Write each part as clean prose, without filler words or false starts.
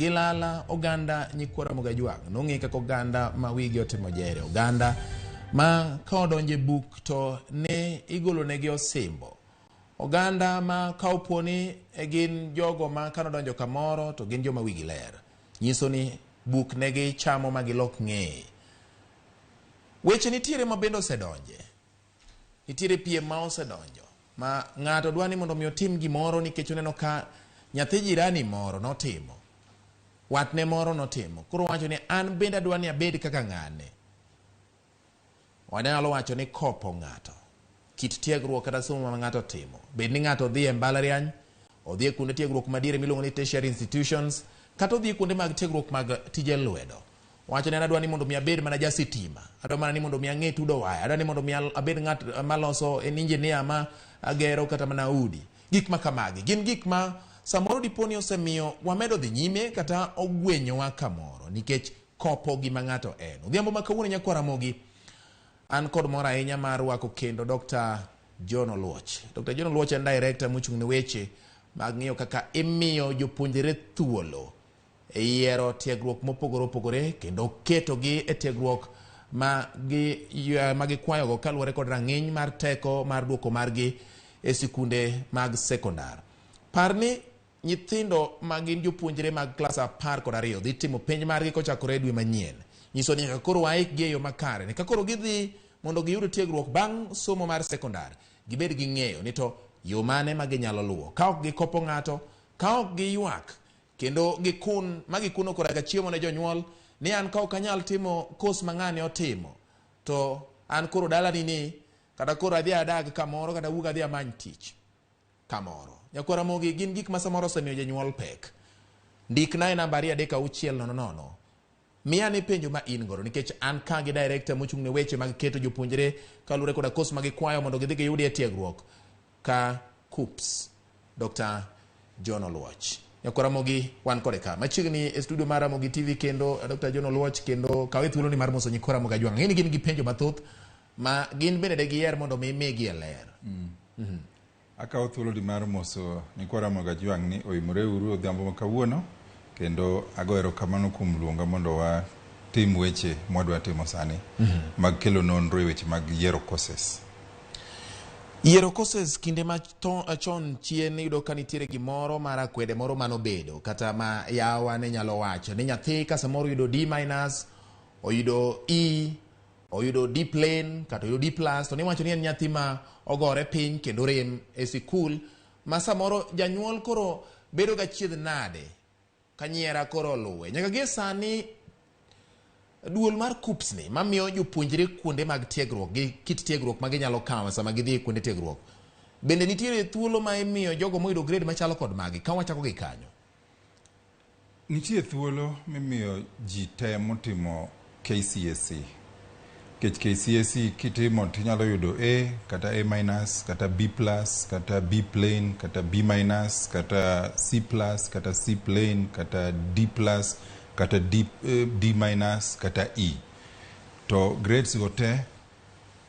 Gilala oganda nyikwa Ramogi Ajwang' nong'e kaka oganda ma wigi otimo jere, oganda ma ka odonjo e buk to ne igolonegi osimbo, oganda ma ka opo ni gin jogo ma ka nodonjo kamoro to gin joma wigi ler, nyiso ni buk ne gichamo ma gilok ng'eye. Weche nitiere ma bende osedonje. Nitiere piem ma osedonjo ma ng'ato dwa ni mondo mi otim gimoro nikech oneno ka nyathi jirani moro notimo, watne moro notimo. Koro owacho ni an bende adwa ni abed kaka ng'ane. Wanyalo wacho ni kopo ng'ato, kit tiegruok kata somo ma ng'ato timo, bed ni ng'ato dhi e mbalariany, odhi e kuonde tiegruok madiere miluongo ni tertiary institutions, kata odhi e kuonde mag tiegruok mag tije lwedo. Wacho ni an adwa ni mondo mi abed mana ja sitima, adwa mana ni mondo mi ang'e tudo waya, adwa ni mondo mi abed ng'at maloso, en engineer ma agero kata mana udi. Gik ma kamagi gin gik ma samoro dipo ni osemiyo wamedo dhi nyime kata ogwenyowa kamoro nikech kopo gima ng'ato en. Odhiambo ma kawuono nyakwar Ramogi, an kod mor ahinya mar rwako kendo Dr. John Oluoch. Dr. John Oluoch en director mochung' ne weche mag ng'iyo kaka imiyo jopuonjre thuolo e yiero tiegruok mopogore opogore kendo ketogi e tiegruok ma gi ma gikwayogo kaluwore kod rang'iny mar teko mar duoko margi e sikunde mag sekondar. Par ni Nyithindo ma gin jopuonjre mag klas 12 dhi timo penj margi kochakore dwe manyien. Nyiso ni nyaka koro waikgi e yo makare ni ka koro gidhi mondo giyud tiegruok bang' somo mar sekondar, gibed gi ng'eyo ni to yo mane ma ginyalo luwo. Ka ok gikopo ng'ato, ka ok giywak kendo gikun ma gikuno koraka chiemo ne jonyuol ni an ka ok anyal timo kos ma ng'ane otimo to an koro dalani ni kata koro adhi adag kamoro kata awuog adhi amany tich. kamoro. Nyakwar Ramogi, gin gik ma samoro osemiyo jonyuol pek. Ndikna e namba 23600. Miya ane penjo ma in godo nikech an ka gi director mochung' ne weche mag keto jopuonjre kaluwore koda kos ma gikwayo mondo gidhi giyudie tiegruok ka KUCCPS. Dr. John Oluoch. Nyakwar Ramogi wan kode ka machiegni e studio mar Ramogi TV kendo Dr. John Oluoch kendo kawe thuoloni mar moso nyikwa Ramogi Ajwang'. Ang'e ni gin gi penjo mathoth ma gin bende de giher mondo mi imigi e ler. Akawo thuoloni mar moso nyikwa Ramogi Ajwang' ni oimore uru odhiambo ma kawuono kendo ago erokamano kuom luonga mondo watim weche mwadwa timo sani mag kelo nonro e weche mag yiero courses. Yiero courses kinde ma chon chien iyudo ka nitiere gimoro mar akwede moro manobedo kata ma yawa ne nyalo wacho ni nyathi ka samoro oyudo D minus, oyudo E, oyudo D plain kata oyudo D plus to niwacho ni en nyathi ma ogore piny kendo rem e sikul ma samoro janyuol koro bedo ga chiedh nade ka nyiera koro oluwe. Nyaka gie sani duol mar KUCCPS ni mamiyo jopuonjre kuonde mag tiegruok gi kit tiegruok ma ginyalo kawo sama gidhi e kuonde tiegruok. Bende nitiere thuolo ma imiyo jogo moyudo grade machalo kod magi ka wachako gi kanyo? Nitie thuolo mimiyo ji te motimo KCSE. Nikech KCSE kitimo tinyalo yudo A kata A minus kata B plus kata B plain kata B minus kata C plus kata C plain kata D plus kata D, D minus kata E. To grades go te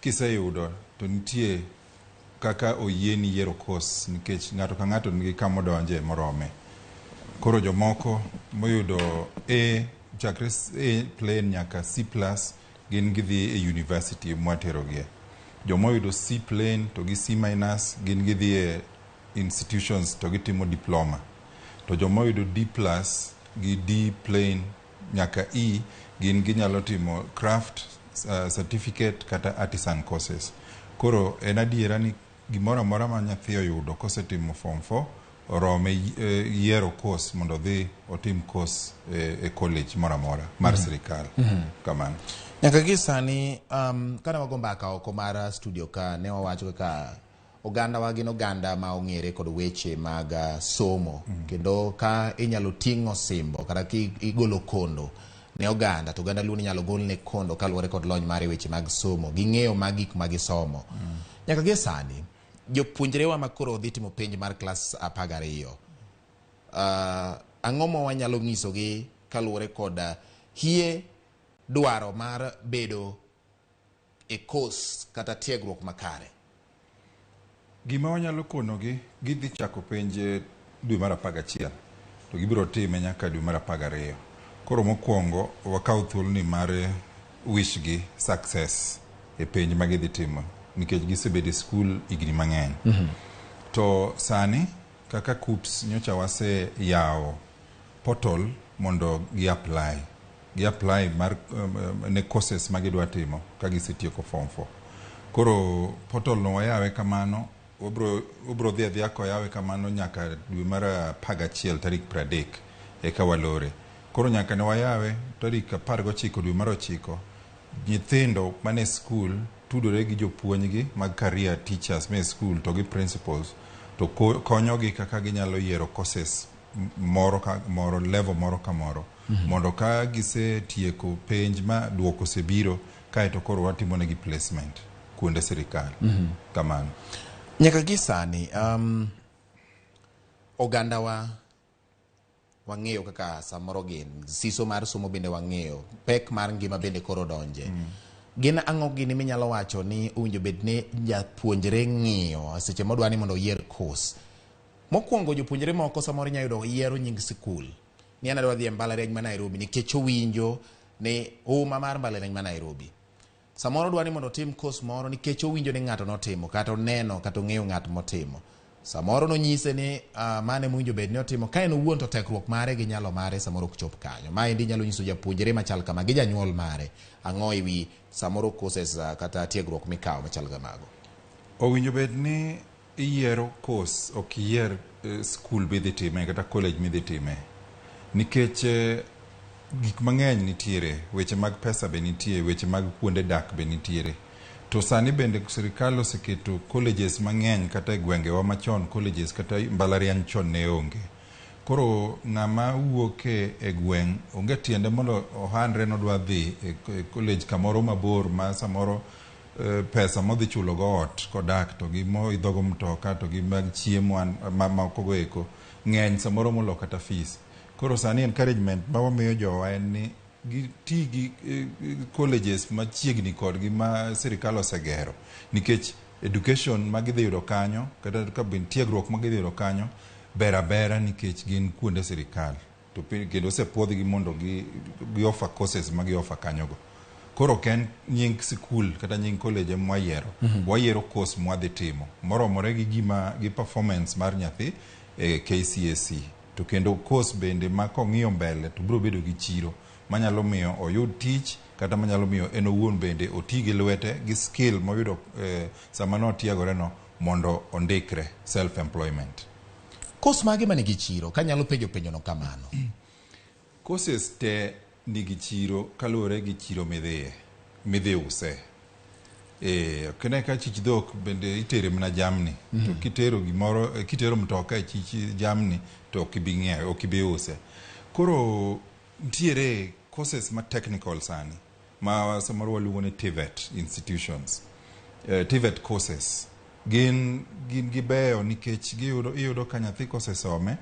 kiseyudo to nitie kaka oyieni yiero course nikech ng'ato ka ng'ato nigi kama odonje morome. Koro jomoko moyudo A chakre A plain nyaka C plus gin gidhi e university mwaterogie. Joma oyudo C plain to gi C minus gin gidhi e institutions to gitimo diploma. To joma oyudo D plus gi D plain nyaka E gin ginyalo timo craft certificate kata artisan courses. Koro en adiera ni gimoro amora ma nyathi oyudo kosetimo form 4 orome yiero course mondo odhi otim course e college moro amora mar sirikal. Kamano. Nyaka gi sani kane wago mbaka oko mar studio ka ne wawacho kaka Ogandawa gin oganda ma ong'ere kod weche mag somo kendo ka inyalo ting' osimbo kata ki igolo kondo ne oganda to oganda luo ni inyalo golne kondo kaluwore kod lony mare e weche mag somo gi ng'eyo mag gik ma gisomo. Nyaka gie sani jopuonjrewa ma koro dhi timo penj mar klas 12 ang'o ma wanyalo nyisogi kaluwore kod hie dwaro mar bedo e kos kata tiegruok makare? Gima wanyalo konogi, gidhi chako penj dwe mar 11. To gibiro time nyaka dwe mar 12. Koro mokwongo wakaw thuoloni mar wish gi success e penj ma gidhi timo nikech gisebedo e skul higni mang'eny. To sani kaka KUCCPS nyocha wase yawo portal mondo gi apply. Gi apply mar ne courses ma gidwa timo ka gisetieko form 4. Koro portal no wayawe kamano, wabro dhi adhiya koyawe kamano nyaka dwe mar 11 tarik 30 eka walore. Koro nyaka ne wayawe tarik 19 dwe mar 9, nyithindo mane skul tudore gi jopuonjgi mag career teachers me skul to gi principals to konyogi kaka ginyalo yiero courses moro ka moro, level moro ka moro, mondo ka gisetieko penj ma duoko osebiro, kaeto koro watimo negi placement kuonde sirikal. Kamano. Nyaka gi sani ogandawa wang'eyo kaka samoro gin siso mar somo, bende wang'eyo pek mar ngima bende koro donje. Gin ang'o gini minyalo wacho ni owinjo bed ni japuonjre ng'iyo seche modwa ni mondo oyier course? Mokwongo, jopuonjre moko samoro inyalo yudo yiero nying sikul ni an adwa dhi e mbalariany ma Nairobi nikech owinjo ni huma mar mbalariany ma Nairobi. Samoro dwa ni mondo otim course moro nikech owinjo ni ng'ato notimo, kata oneno, kata ong'eyo ng'at motimo. Samoro nonyise ni mane mowinjo bed ni otimo ka en owuon, to tekruok mare gi nyalo mare samoro ok chop kanyo. Maendi nyalo nyiso japuonjre machal kama gi janyuol mare ang'o ewi samoro courses kata tiegruok mikawo machal kamago? Owinjo bed ni iyiero course, ok iyier skul midhi time kata college midhi time, nikech gik mang'eny nitiere, weche mag pesa be nitie, weche mag kuonde dak be nitiere. To sani bende sirikal oseketo colleges mang'eny kata e gwengewa machon colleges kata mbalariany chon ne onge. Koro ng'ama wuok e gweng' onge tiende mondo ohandre nodwa dhi e college kamoro mabor ma samoro pesa modhi chulo go ot kodak to gi moidhogo mtoka to gi mag chiemo mamoko go eko ng'eny samoro molo kata fees. Koro sani encouragement ma wamiyo jowa en ni giti gi colleges machiegni kodgi ma sirikal osegero, nikech education ma gidhi yudo kanyo kata ka bende tiegruok ma gidhi yudo kanyo ber abera, nikech gin kuonde sirikal to kendo osepuodhgi mondo gi offer courses ma gi offer kanyogo. Koro ok en nying sikul kata nying college ema wayiero. Wayiero course mwadhi timo moromore gi gima gi performance mar nyathi e KCSE, to kendo course bende ma kong'iyo mbele to biro bedo gi chiro manyalo miyo oyud tich, kata manyalo miyo en owuon bende oti gi lwete gi skill moyudo sama notiegore no mondo ondikre, self employment. Course mage manigi chiro, kanyalo penjo penjono kamano? Courses te nigi chiro kaluwore gi chiro midhiye midhi use. Ok ine ka chich dhok bende itere mana jamni, to kitero gimoro, kitero mtoka e chich jamni to ok ibi ng'iewe, ok ibi use. Koro nitiere courses ma technical sani ma samoro waluongo ni TVET institutions, TVET courses gin gibeyo nikech giyudo iyudo ka nyathi kosesome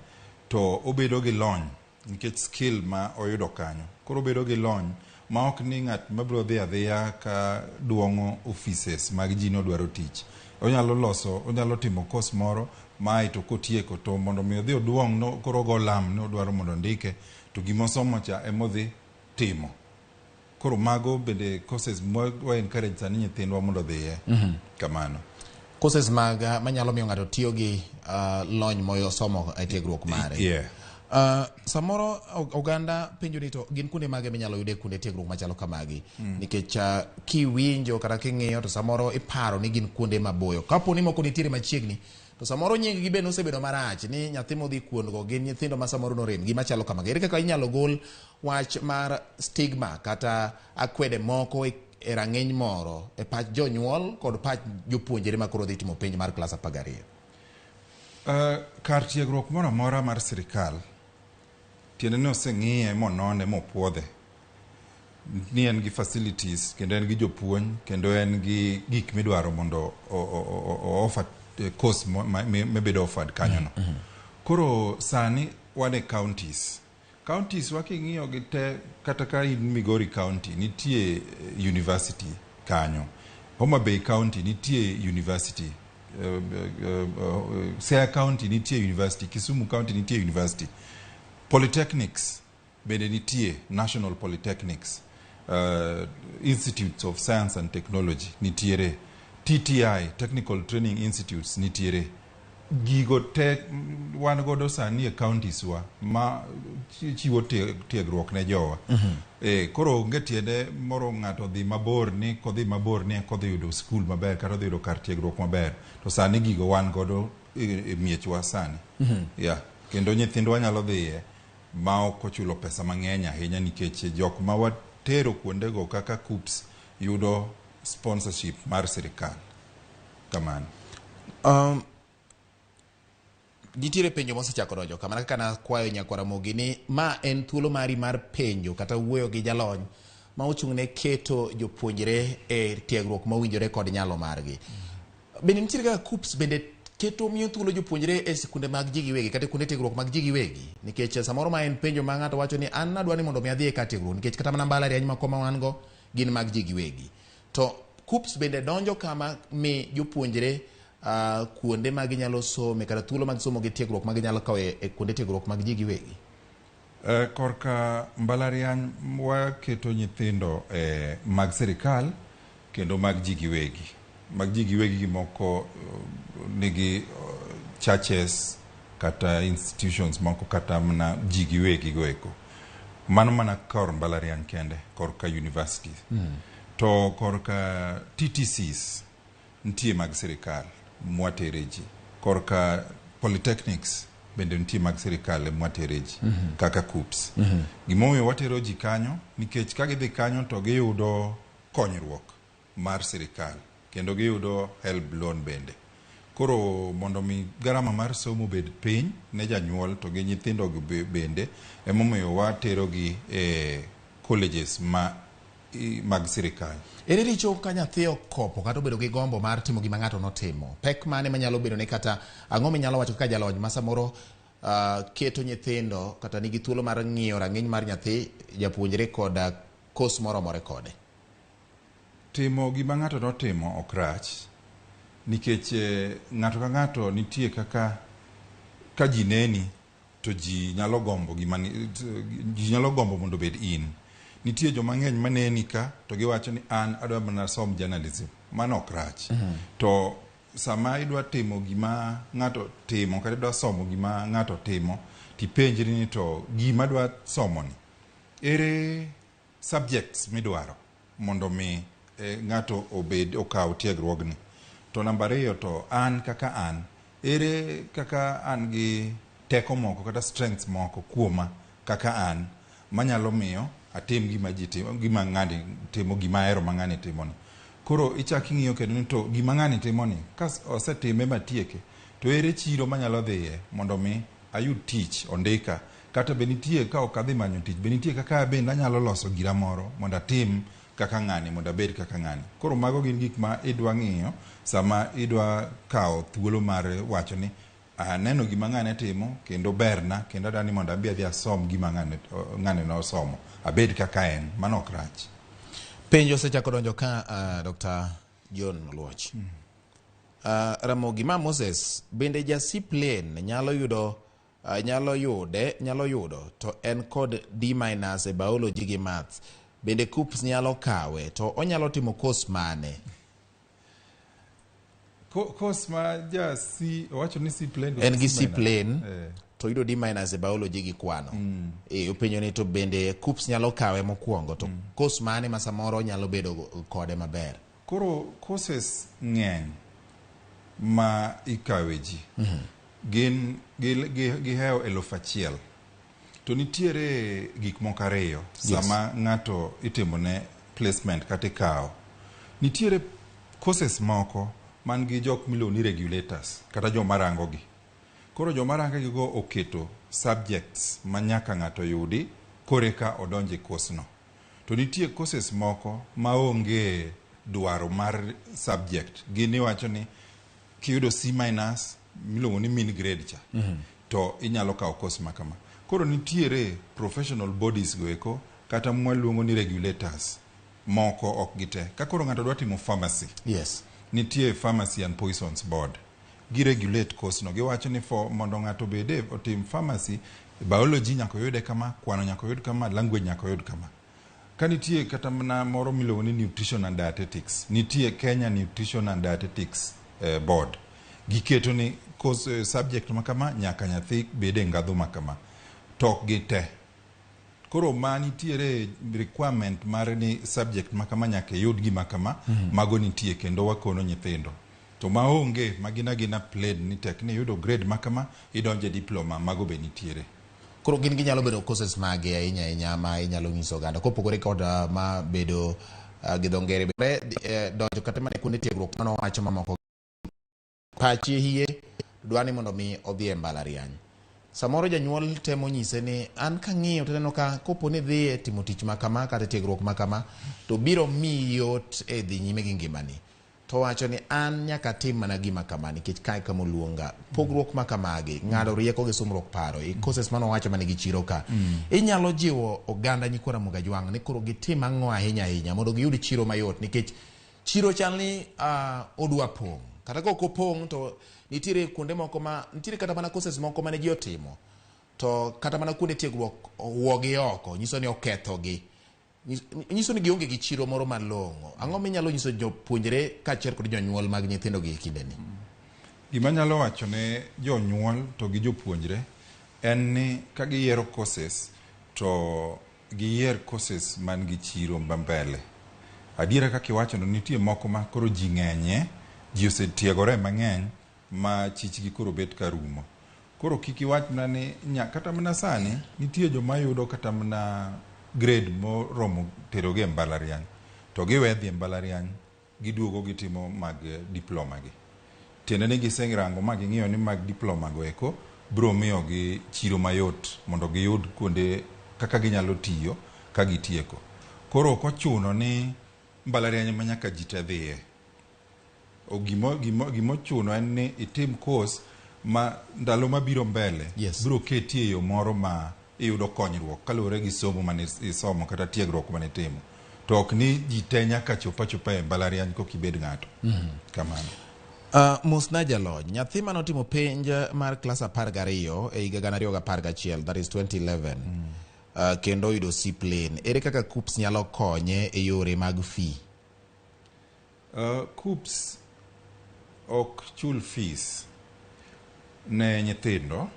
to obedo gi lony nikech skill ma oyudo kanyo. Koro obedo gi lony ma ok ni ng'at mabiro dhi adhiya ka duong'o offices mag ji nodwaro tich. Onyalo loso, onyalo timo course moro mae to kotieko to mondo mi odhi oduong' no, koro ogo lam ni odwaro mondo ondike to gimosomo cha emodhi timo. Koro mago bende courses ma wa encourage sani nyithindwa mondo odhiye. Kamano. Courses mag manyalo miyo ng'ato tiyo gi lony mosomo e tiegruok mare. Samoro oganda penjo ni to gin kuonde mage minyalo yude kuonde tiegruok machalo kamagi, nikech kiwinjo kata king'iyo to samoro iparo ni gin kuonde maboyo. Kapo ni moko nitiere machiegni to samoro nying gi bende osebedo marach ni nyathi modhi kuondgo gin nyithindo ma samoro norem gima chalo kamagi. Ere kaka inyalo gol wach mar stigma kata akwede moko e rang'iny moro e pach jonyuol kod pach jopuonjre ma koro dhi timo penj mar klas 12? Kar tiegruok moro amora mar sirikal tiende ni oseng'iye monone mopuodhe ni en gi facilities kendo en gi jopuonj kendo en gi gik midwaro mondo o offer course mabedo offered kanyono. Koro sani wan e counties wa king'iyo gi te, kata ka in Migori County nitie university kanyo, Homa Bay County nitie university, Siaya County nitie university, Kisumu County nitie university. Polytechnics bende nitie, National Polytechnics, Institutes of Science and Technology nitiere, TTI, Technical Training Institutes nitiere. Gigo te wan godo sani e counties wa ma chiwo tiegruok ne jowa. Koro onge tiende moro ng'ato dhi mabor ni kodhi mabor ni eka odhi yudo skul maber kata odhi yudo kar tiegruok maber. To sani gigo wan godo e miechwa sani. Yeah. Kendo nyithindwa nyalo dhiye ma ok ochulo pesa mang'eny ahinya nikech jok ma watero kuondego kaka KUCCPS yudo sponsorship mar sirikal. Kamano. Nitiere penjo mosechako donjo ka mana kaka nakwayo nyakwar Ramogi ni ma en thuolo mari mar penjo kata wuoyo gi jalony ma ochung' ne keto jopuonjre e tiegruok mowinjore kod nyalo margi. Bende nitiere kaka KUCCPS bende keto miyo thuolo jopuonjre e sikunde mag ji giwegi kata kuonde tiegruok mag ji giwegi, nikech samoro ma en penjo ma ng'ato wacho ni an adwa ni mondo mi adhi e kar tiegruok nikech kata mana mbalariany moko ma wan go gin mag ji giwegi. To KUCCPS bende donjo kama mi jopuonjre kuonde ma ginyalo some kata thuolo mag somo gi tiegruok ma ginyalo kawo e kuonde tiegruok mag ji giwegi. Korka mbalariany waketo nyithindo mag sirikal kendo mag ji giwegi. Mag ji giwegi gi moko nigi churches kata institutions moko kata mana ji giwegi go eko. Mano mana kor mbalariany kende, korka university. To korka TTCs nitie mag sirikal mwatere ji. Korka polytechnics bende nitie mag sirikal mwatere ji kaka KUCCPS. Gimomiyo watero ji kanyo nikech ka gidhi kanyo to giyudo konyruok mar sirikal kendo giyudo HELB loan bende. Koro mondo mi garama mar somo obed piny ne janyuol to gi nyithindo bende, emomiyo watero gi e colleges ma mag sirikal. Ere richo ka nyathi okopo kata obedo gi gombo mar timo gima ng'ato notimo? Pek mane manyalo bedo ne kata ang'o minyalo wacho kaka jalony ma samoro keto nyithindo kata nigi thuolo mar ng'iyo rang'iny mar nyathi japuonjre kod kos moromore kode? Timo gima ng'ato notimo ok rach nikech ng'ato ka ng'ato nitie kaka ka ji neni to ji nyalo gombo gima ji nyalo gombo mondo obed in. Nitie joma ng'eny maneni ka to giwacho ni an adwa mana som journalism. Mano ok rach. To sama idwa timo gima ng'ato timo kata idwa somo gima ng'ato timo, tipenjri ni to gima adwa somo ni ere subjects midwaro mondo mi ng'ato obed okaw tiegruogni. To namba ariyo to an kaka an, ere kaka an gi teko moko kata strengths moko kuoma kaka an manyalo miyo atim gima ji timo, gima ng'ani timo, gima ahero ma ng'ani timo ni. Koro ichak ing'iyo kendo ni to gima ng'ani timo ni ka osetime matieke to ere chiro manyalo dhiye mondo mi ayud tich ondika, kata be nitie ka ok adhi manyo tich, be nitie kaka bende anyalo loso gira moro mondo atim kaka ng'ani, mondo abed kaka ng'ani. Koro mago gin gik ma idwa ng'iyo sama idwa kawo thuolo mar wacho ni aneno gima ng'ane timo kendo berna kendo adwa ni mondo abi adhi asom gima ng'ane nosomo, abed kaka en. Mano ok rach. Penjo osechako donjo ka Dr. John Oluoch. Ramogi ma Moses, bende ja C plane nyalo yudo nyalo yudo to en kod D minus e biology gi maths, bende KUCCPS nyalo kawe to onyalo timo course mane? Course ma ja C owacho ni C plane en gi C plane to yudo D minus e biology gi kwano. Openjo ni to bende KUCCPS nyalo kawe mokwongo to course mane ma samoro nyalo bedo kode maber? Koro courses ng'eny ma ikawe ji. Gin gihewo 1000. To nitiere gik moko ariyo sama ng'ato itimone placement kata ikawo. Nitiere courses moko man gi jok miluongo ni regulators kata joma rango gi. Koro joma rango gi go oketo subjects ma nyaka ng'ato yudi koreka odonje course no. To nitie courses moko ma onge dwaro mar subject. Gin iwacho ni kiyudo C minus miluongo ni mean grade cha, to inyalo kawo course ma kama. Koro nitiere professional bodies go eko kata mwaluongo ni regulators moko ok gite. Ka koro ng'ato dwa timo pharmacy, nitie Pharmacy and Poisons Board. Gi regulate course no. Giwacho ni for mondo ng'ato obede otim pharmacy Biology nyaka oyude kama, kwano nyaka oyud kama, language nyaka oyud kama. Ka nitie kata mana moro miluongo ni nutrition and dietetics, nitie Kenya Nutrition and Dietetics Board. Giketo ni course, subject ma kama nyaka nyathi bed e ngadho ma kama. To ok gite. Koro ma nitiere requirement mar ni subject ma kama nyaka iyud gima kama, mago nitie kendo wakono nyithindo. To maonge magin agina plain ni tek ni iyudo grade ma kama, idonjo e diploma, mago be nitiere. Koro gin ginyalo bedo courses mage ahinya ahinya ma inyalo nyiso oganda kopogore kod ma bedo gi dho ngere donjo kata mana e kuonde tiegruok manowacho mamoko pache hie dwa ni mondo mi odhi e mbalariany. Samoro janyuol temo nyise ni an kang'iyo to aneno ka kopo ni idhi e timo tich ma kama kata tiegruok ma kama to biro miyi yot e dhi nyime gi ngimani. To wacho ni an nyaka atim mana gima kama nikech kae kama oluonga. Pogruok ma kamagi, ng'ado rieko gi sumruok paro, e courses mane owacho manigi chiro ka. Inyalo jiwo oganda nyikwa Ramogi Ajwang' ni koro gitim ang'o ahinya ahinya mondo giyud chiro mayot nikech chiro chal ni odwa pong'. Kata ka ok opong' to nitiere kuonde moko ma nitiere kata mana courses moko mane ji otimo to kata mana kuonde tiegruok owuogi oko nyiso ni okethogi. Nyiso ni gionge gi chiro moro malong'o. Ang'o minyalo nyiso jopuonjre kaachiel kod jonyuol mag nyithindo gi e kindeni? Gima anyalo wacho ne jonyuol to gi jopuonjre en ni ka giyiero courses to giyier courses man gi chiro ma mbele. Adiera kaka iwacho no nitie moko ma koro ji ng'enye, ji osetiegore mang'eny ma chichgi koro bet ka rumo. Koro kik iwachna ni kata mana sani nitie joma yudo kata mana grade moromo terogi e mbalariany to giwe dhi e mbalariany giduogo gitimo mag diploma gi. Tiende ni giserango ma ging'iyo ni mag diploma go eko biro miyogi chiro mayot mondo giyud kuonde kaka ginyalo tiyo ka gitieko. Koro ok ochuno ni mbalariany ema nyaka ji te dhiye. Gimochuno en ni itim course ma ndalo mabiro mbele biro keti e yo moro ma iyudo konyruok kaluwore gi somo mane isomo kata tiegruok mane itimo. To ok ni ji te nyaka chop achopa e mbalariany koka ibed ng'ato. Kamano. Mosna jalony, nyathi manotimo penj mar klas 12 e higa 2011, that is 2011, kendo oyudo C plain, ere kaka KUCCPS nyalo konye e yore mag fee? KUCCPS ok chul fees ne nyithindo,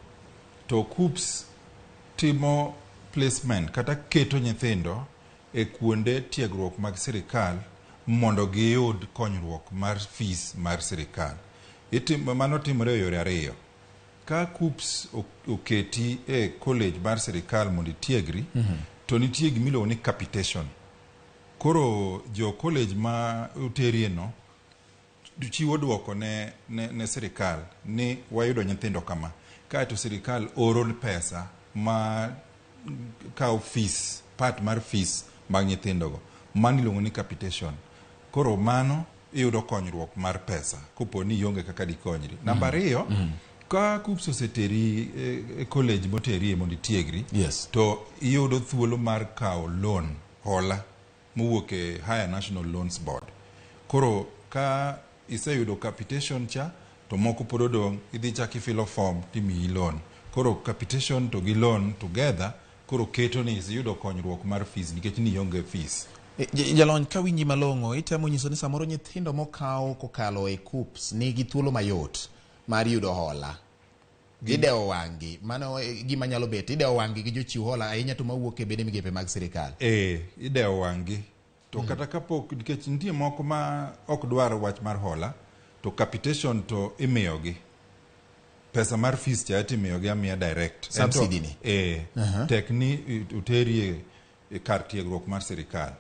to KUCCPS timo placement kata keto nyithindo e kuonde tiegruok mag sirikal mondo giyud konyruok mar fees mar sirikal. Mano timore e yore ariyo. Ka KUCCPS oketi e college mar sirikal mondo itiegri, to nitie gimiluongo ni capitation. Koro jo college ma oterie no chiwo duoko ne sirikal ni wayudo nyithindo kama. Kaeto sirikal oro pesa ma kawo fees, part mar fees mag nyithindogo. Mano iluongo ni capitation. Koro mano iyudo konyruok mar pesa kopo ni ionge kaka dikonyri. Namba ariyo, ka KUCCPS oseteri e college moterie mondo itiegri, to iyudo thuolo mar kawo loan, hola mowuok e Higher National Loans Board. Koro ka iseyudo capitation cha, to moko pod odong', idhi chak ifilo form timiyi loan. Koro capitation to gi loan together, koro keto ni iseyudo konyruok mar fees nikech ni ionge fees. Jalony, ka winji malong'o, itemo nyiso ni samoro nyithindo mokaw kokalo e KUCCPS nigi thuolo mayot mar yudo hola. Idewo wang'gi, mano gima nyalo bet, idewo wang'gi gi jochiw hola ahinya to mawuok e bede migepe mag sirikal. Idewo wang'gi. To kata kapok, nikech nitie moko ma ok dwar wach mar hola, to capitation to imiyogi. Pesa mar fees cha timiyogi amiya direct. Subsidy ni. Tek ni uterie e kar tiegruok mar sirikal.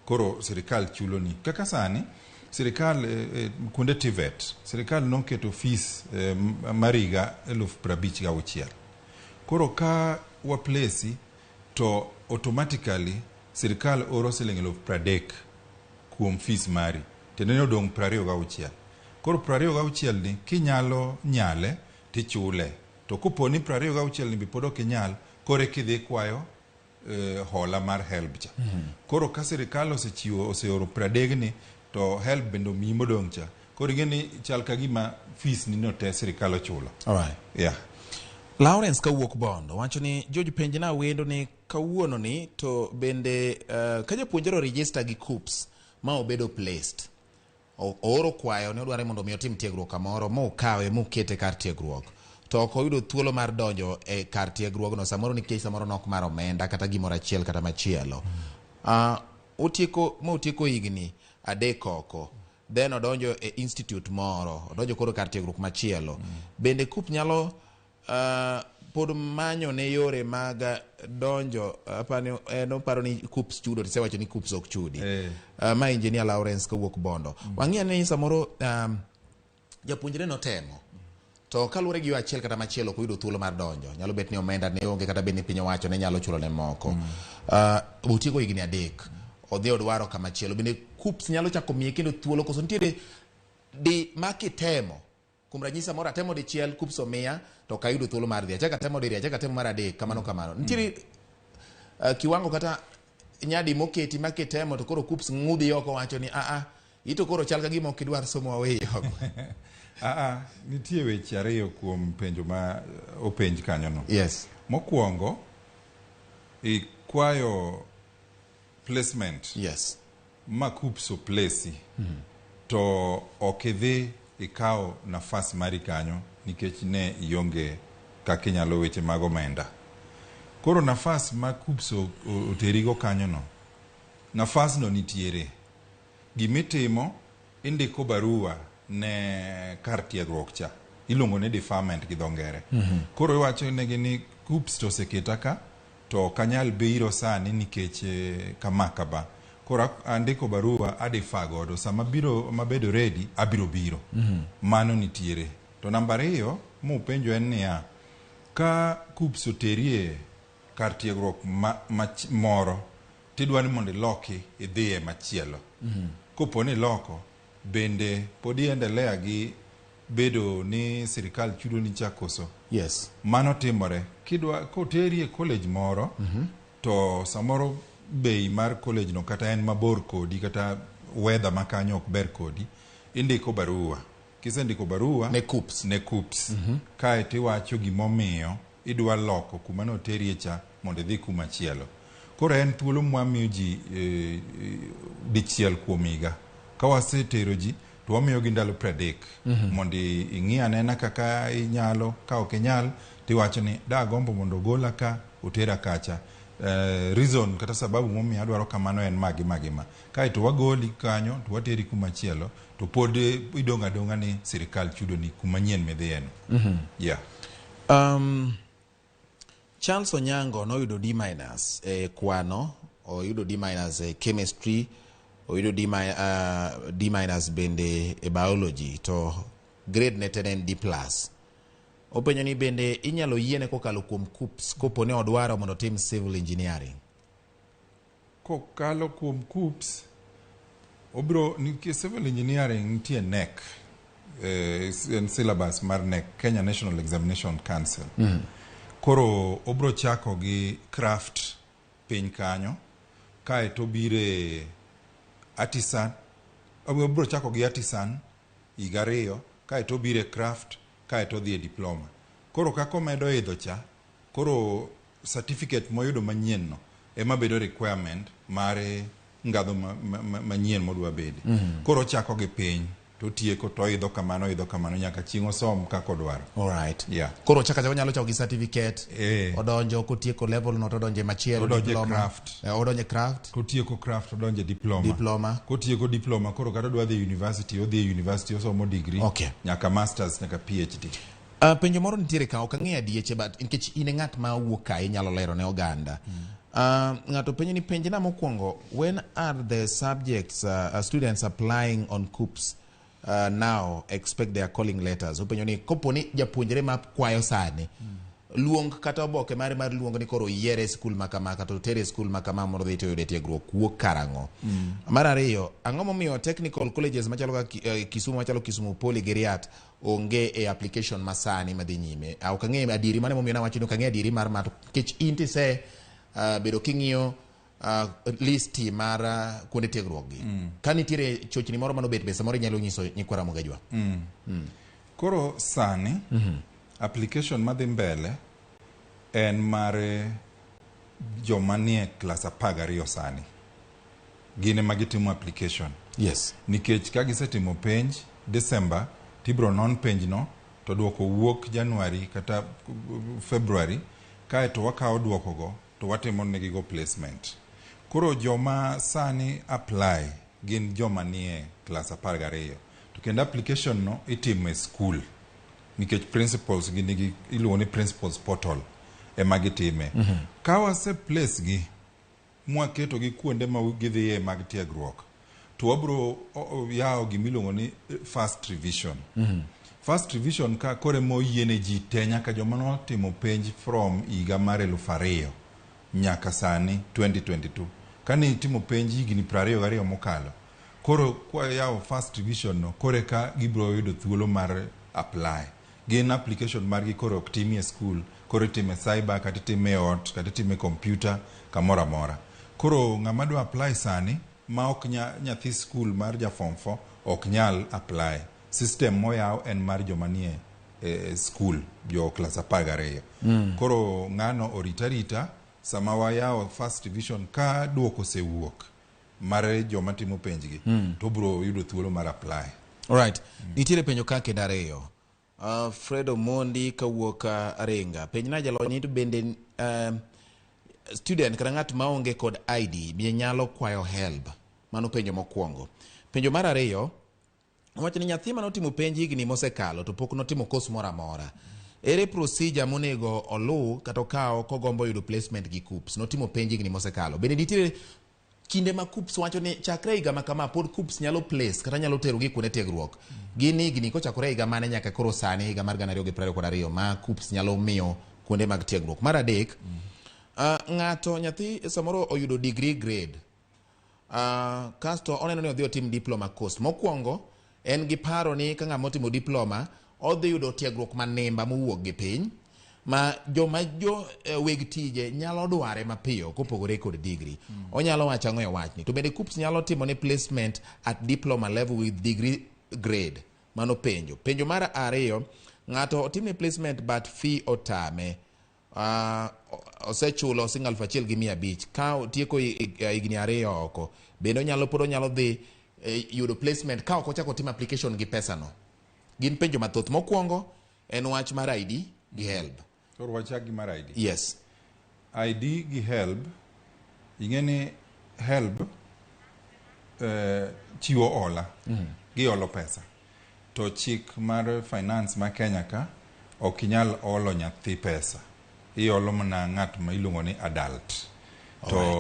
Koro sirikal chuloni. Kaka sani, sirikal kuonde TVET, sirikal noketo fees mar higa 56,000. Koro ka waplesi to automatically sirikal oro siling 30,000 kuom fees mari. Tiende ni odong' 26. Koro 26 ni kinyalo nyale tichule. To kopo ni 26 ni be pod ok inyal, koro eka idhi kwayo hola mar HELB cha. Koro ka sirikal osechiwo oseoro 30 ni to HELB bende omiyi modong' cha. Koro ing'e ni chal ka gima fees ni no te sirikal ochulo. All right. Yeah. Lawrence kawuok Bondo wacho ni George penjna wendo ni kawuono ni to bende ka japuonjre oregister gi KUCCPS ma obedo placed ooro kwayo ne odware mondo mi otim tiegruok kamoro mokawe mokete kar tiegruok to ok oyudo thuolo mar donjo e kar tiegruogno samoro nikech samoro nok mar omenda kata gimoro achiel kata machielo. Otieko ma otieko higni 3 oko, then odonjo e institute moro, odonjo koro kar tiegruok machielo. Bende KUCCPS nyalo pod manyo ne yore mag donjo? Apani en oparo ni KUCCPS chudo, tisewacho ni KUCCPS ok chudi. Ma engineer Lawrence kowuok Bondo. Wang'iyo ni samoro japuonjre notemo to kaluwore gi yo achiel kata machielo ok oyudo thuolo mar donjo, nyalo bet ni omenda ne onge kata bed ni piny owacho ne nyalo chulo ne moko. Otieko higni 3, odhi odwaro kamachielo, bende KUCCPS nyalo chako miye kendo thuolo koso nitiere di ma kitemo? Kuom ranyisi, samoro atemo dichiel, KUCCPS omiya to ok ayudo thuolo mar dhi, achako atemo diriyo, achako atemo mar adek, kamano kamano. Nitiere kiwango kata nyadi moketi ma kitemo to koro KUCCPS ng'udhi oko, wacho ni aa ito koro chal ka gima ok idwar somo, waweyi oko? Aa, nitie weche ariyo kuom penjo ma openj kanyono. Yes. Mokwongo, ikwayo placement ma KUCCPS oplesi to ok idhi ikawo nafas mari kanyo nikech ne ionge kaka inyalo weche mag omenda. Koro nafas ma KUCCPS oterigo kanyono, nafasno nitiere. Gimitimo, indiko barua ne kar tiegruok cha, iluongo ni deferment gi dho ngere. Koro iwacho negi ni KUCCPS to oseketa ka to ok anyal biro sani nikech kama kama. Koro andiko barua adefer godo, sama biro mabedo ready abiro biro. Mano nitiere. To namba 2 mupenjo en niya, ka KUCCPS oterie kar tiegruok ma moro tidwa ni mondo iloki idhiye machielo. Kopo ni iloko, bende pod iendelea gi bedo ni sirikal chudo ni cha koso? Yes. Mano timore. Kidwa koteri e college moro, to samoro bei mar college no kata en mabor kodi kata weather ma kanyo ok ber kodi, indiko barua. Kisendiko barua ne KUCCPS. Ne KUCCPS. Kae tiwacho gimomiyo idwa loko kuma noterie cha mondo idhi kuma chielo. Koro en thuolo mwamiyo ji dichiel kuom higa. Ka wasetero ji to wamiyogi ndalo 30 mondo ing'i anena kaka inyalo, ka ok inyal tiwacho ni dagombo mondo ogola ka otera kacha. Reason kata sababu momiyo adwaro kamano en magi magi ma. Kaeto wagoli kanyo to wateri kuma chielo to pod idong' adong'a ni sirikal chudo ni kuma nyien midhiyeno. Yeah. Charles Onyango noyudo D minus e kwano, oyudo D minus e chemistry, oyudo D minus bende e biology, to grade ne te ne en D plus. Openjo ni bende inyalo yiene kokalo kuom KUCCPS kopo ne odwaro mondo otim civil engineering? Kokalo kuom KUCCPS, obiro nikech civil engineering nitie KNEC, en syllabus mar KNEC, Kenya National Examination Council. Koro obiro chako gi craft piny kanyo, kaeto obire artisan, obiro chako gi artisan higa 2, kaeto obire craft, kaeto odhi e diploma. Koro kaka omedo idho cha, koro certificate moyudo manyien no ema bedo requirement mar ngadho manyien modwa bede. Koro ochako gi piny to otieko to oidho kamano, oidho kamano nyaka chieng' osom kaka odwaro. All right. Yeah. Koro chaka chaka onyalo chako gi certificate. Odonjo kotieko level no to odonjo e machielo, Odonjo e diploma. craft. Odonjo e craft. Kotieko craft odonjo e diploma. Diploma. Kotieko diploma koro kata odwa dhi university, odhi e university osomo degree. Nyaka masters, nyaka PhD. Penjo moro nitiere ka, ok ang'eyo adieche, but nikech in e ng'at ma wuok kae inyalo lero ne oganda. Ng'ato penjo ni penjna mokwongo, when are the subjects students applying on KUCCPS now expect their calling letters? Openjo ni kopo ni japuonjre ma kwayo sani luong kata oboke mare mar luong ni koro oyiere e skul ma kama kata otere e skul ma kama mondo odhi to oyude tiegruok wuok karang'o? Mar ariyo, ang'o momiyo technical colleges machalo kaka Kisumu, machalo Kisumu Poly gi Riat onge e application masani madhi nyime? Ok ang'eyo adieri mano emomiyo nawacho ni ok ang'eyo adieri mar mato nikech in tise bedo king'iyo listi mar kuonde tiegruok gi. Ka nitiere chochni moro manobet be samoro inyalo nyiso nyikwa Ramogi Ajwang'. Koro sani Application madhi mbele en mar joma nie klas 12 sani. Gin ema gitimo application. Nikech ka gisetimo penj December, tibro non penj no to duoko wuok January kata February, kaeto wakawo duoko go to watimo negigo placement. Koro joma sani apply gin joma nie klas 12. To kendo application no itimo e school nikech principals gi nigi iluongo ni principals portal ema gitime. Ka wase place gi mwaketo gi kuonde ma gidhiye mag tiegruok, to wabro yawo gimiluongo ni first revision. First revision ka koro ema oyiene ji te nyaka joma notimo penj from higa mar 2000 nyaka sani 2022. Kane itimo penj higni 22 mokalo, koro kwayawo first revision no, koro eka gibiro yudo thuolo mar apply. Gin application margi koro ok timie e school, koro itime cyber kata itime e ot kata itime e computer kamoro amora. Koro ng'ama dwa apply sani ma ok nyathi school mar ja form 4 ok nyal apply. System moyaw en mar joma nie school, jo klas 12. Koro ng'ano orita rita sama wayawo first division ka duoko osewuok mar joma timo penjgi, to obiro yudo thuolo mar apply. Alright. Nitiere penjo ka kendo ariyo. Fred Omondi kawuok Aringa. Penjna jalony ni to bende student kata ng'at maonge kod ID be nyalo kwayo HELB? Mano penjo mokwongo. Penjo mar ariyo, owacho ni nyathi manotimo penj higni mosekalo to pok notimo course moro amora. Ere procedure monego oluw kata okaw kogombo yudo placement gi KUCCPS? Notimo penj higni mosekalo. Bende nitiere kinde ma KUCCPS wacho ni chakre higa ma kama pod KUCCPS nyalo place kata nyalo tero gi kuonde tiegruok. Gin higni kochakore higa mane nyaka koro sani higa mar 2022 ma KUCCPS nyalo miyo kuonde mag tiegruok. Mar adek, ng'ato nyathi samoro oyudo degree grade. Kasto oneno ni odhi otim diploma course. Mokwongo en gi paro ni ka ng'ama otimo diploma odhi yudo tiegruok manimba mowuok gi piny ma joma jo weg tije nyalo dware mapiyo kopogore kod degree. Onyalo wacho ang'o e wachni? To bende KUCCPS nyalo timo ne placement at diploma level with degree grade? Mano penjo. Penjo mar ariyo, ng'ato otimne placement but fee otame. Osechulo siling 1,500 ka otieko higni 2 oko, bende onyalo pod onyalo dhi yudo placement ka ok ochako timo application gi pesano? Gin penjo mathoth. Mokwongo en wach mar ID gi HELB. Koro wachak gi mar ID. Yes. ID gi HELB, ing'e ni HELB chiwo hola, giolo pesa. To chik mar finance ma Kenya ka ok inyal olo nyathi pesa. Iolo mana ng'at ma iluongo ni adult. To,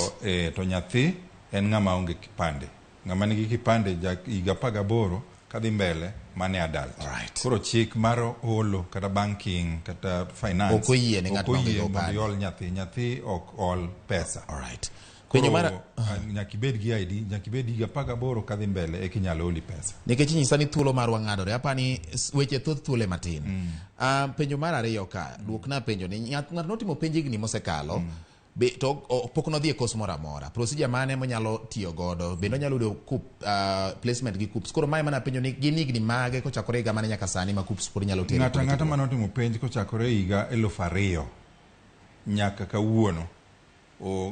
to nyathi en ng'ama onge kipande. Ng'ama nigi kipande ja higa 18 kadhi mbele mane adult. Koro chik mar holo kata banking kata finance ok oyie ne ng'at ok maonge oyie mondo kipande. iol nyathi. Nyathi ok ol pesa. Penjo Koro mar nyaka ibed gi ID, nyaka ibed higa 18 kadhi mbele eka inyalo holi pesa. Nikech inyisa ni thuolo marwa ng'adore, apani weche thoth thuolo matin. Penjo mar ariyo ka, duokna penjo ni ng'at notimo penj higni mosekalo, be to pok nodhi e course moro amora. Procedure mane monyalo tiyo godo? Bende onyalo yudo placement gi KUCCPS? Koro mae mana penjo ni gin higni mage kochakore higa mane nyaka sani ma KUCCPS pod nyalo tero Ng'ato kuonde ang'ata tiegruok? manotimo penj kochakore higa 2000 nyaka kawuono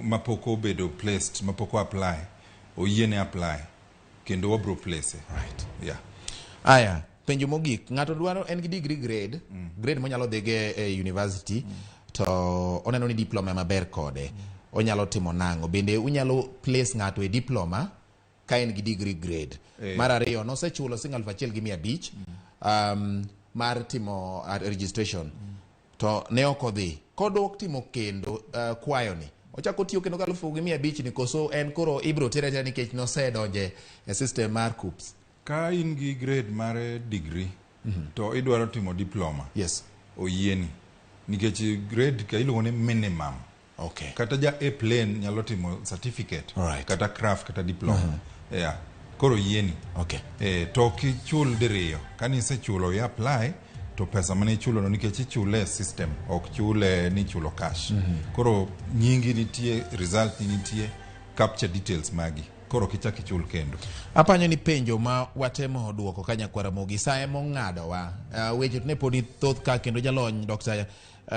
mapok obedo placed, mapok o apply, oyiene apply kendo wabro place. Yeah. Aya, penjo mogik, ng'ato dwaro en gi degree grade, grade monyalo dhi go e university, to oneno ni diploma ema ber kode. Onyalo timo nang'o? Bende unyalo place ng'ato e diploma ka en gi degree grade? Mar ariyo, nosechulo siling 1,500 mar timo registration. To ne ok odhi. Kodok timo kendo kwayo ni, ochako tiyo kendo gi 1,500 ni koso en koro ibiro tere atera nikech nosedonje e system mar KUCCPS? Ka in gi grade mar degree, to idwaro timo diploma, oyieni. Nikech grade ka iluongo ni minimum. Kata ja A plain nyalo timo certificate, kata craft kata diploma. Yeah. Koro oyieni. To ok ichul diriyo. Kane isechulo i apply, to pesa mane ichulo no nikech ichule e system, ok chule ni ichulo cash. Koro nyingi nitie, result ni nitie, capture details magi. Koro ok ichak ichul kendo. Apanyo ni penjo ma watemo duoko ka nyakwar Ramogi sa ema ong'adowa. Weche to ne pod thoth ka kendo jalony Dr.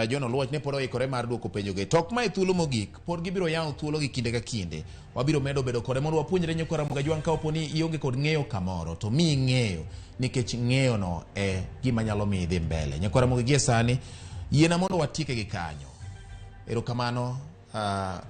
John Oluoch ne pod oikore mar duoko penjogi. To ok mae thuolo mogik, pod gibiro yawo thuolo gi kinde ka kinde. Wabiro medo bedo kode mondo wapuonjre nyakwar Ramogi Ajwang' ka opo ni ionge kod ng'eyo kamoro to miyi ng'eyo nikech ng'eyono e gima nyalo miyi idhi mbele. Nyakwar Ramogi gie sani, yiena mondo watieke gi kanyo. Erokamano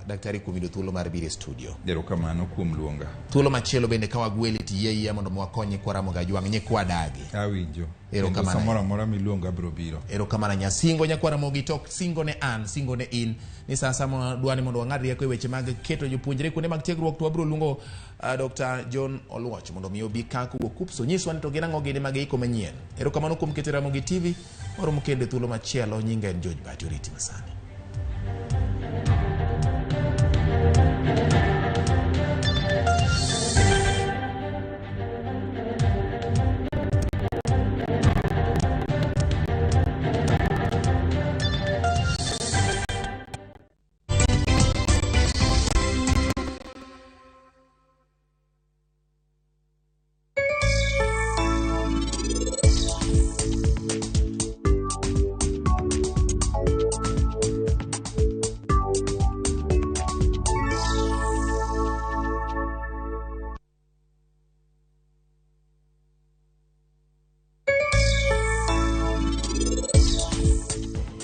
daktari kuom yudo thuolo mar biro e studio. Erokamano kuom luonga. Thuolo machielo bende ka wagweli to yie ayieya mondo wakony nyikwa Ramogi Ajwang' nyikwa dagi. Awinjo. Erokamano. Kendo samoro amora miluonga abiro biro. Erokamano ahinya. Singo nyakwar Ramogi to ok singo ne an, singo ne in. Ni sa asaya ma dwa ni mondo wang'ad rieko e weche mag keto jopuonjre kuonde mag tiegruok to wabiro luongo Dr. John Oluoch mondo mi obi ka kowuok KUCCPS onyiswa ni to gin ang'o gini mag iko manyien. Erokamano kuom keto Ramogi TV. Waromo kendo e thuolo machielo. Nyinga en George Bati, oriti masani.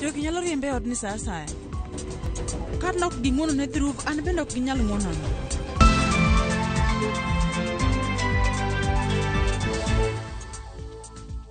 Jogi nyalo riembe e odni sa asaya. Ka ne ok ging'wono ne Dhruv, an bende ok ginyal ng'wonona.